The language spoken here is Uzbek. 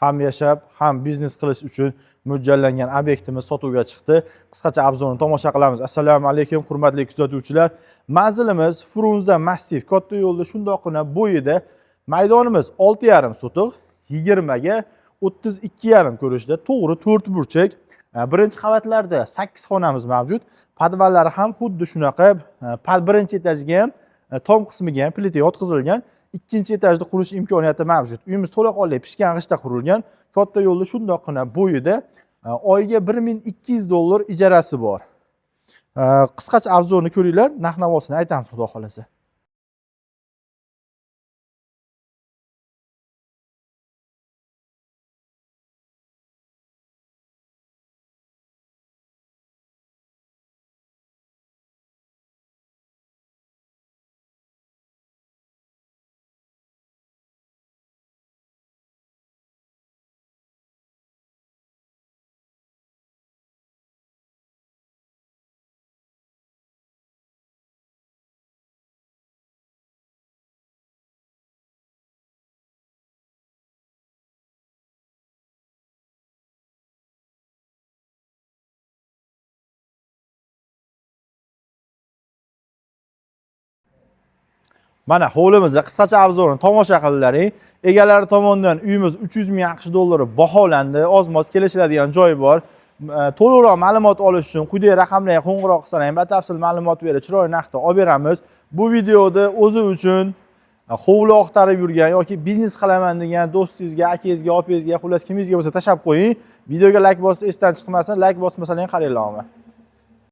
Ham yashab, ham biznes qilish uchun mo'ljallangan obyektimiz sotuvga chiqdi. Qisqacha обзор ni tomosha qilamiz. Assalomu alaykum, hurmatli kuzatuvchilar. Manzilimiz Frunze massiv, katta yo'lda shundoqqina bo'yida. Maydonimiz 6,5 sotix, 20 ga 32,5 ko'rinishda, to'g'ri to'rt burchak. Birinchi qavatlarda 8 xonamiz mavjud. Podvallari ham xuddi shunaqa, birinchi etajiga ham, tom qismiga ham plita yotqizilgan. Ikkinchi etajda qurish imkoniyati mavjud. Uyimiz to'laqonli pishgan g'ishtda qurilgan. Katta yo'lda shundoqqina bo'yida, oyiga 1200 dollar ijarasi bor. Qisqacha обзор ni ko'ringlar, narx navosini aytamiz, xudo xohlasa. Mana hovlimizda qisqacha обзор ni tomosha qildilaring. Egalari tomonidan uyimiz 300 ming AQSh dollari baholandi. Oz-moz kelishiladigan joyi bor. To'liqroq ma'lumot olish uchun quyidagi raqamlarga qo'ng'iroq qilsalaring, batafsil ma'lumot berib, chiroyli narxda olib beramiz. Bu videoda o'zi uchun hovli oqtarib yurgan yoki biznes qilaman degan do'stingizga, akangizga, opangizga, xullas kimingizga bo'lsa tashlab qo'ying. Videoga like bosish esdan chiqmasin. Like bosmasalaring qaranglar.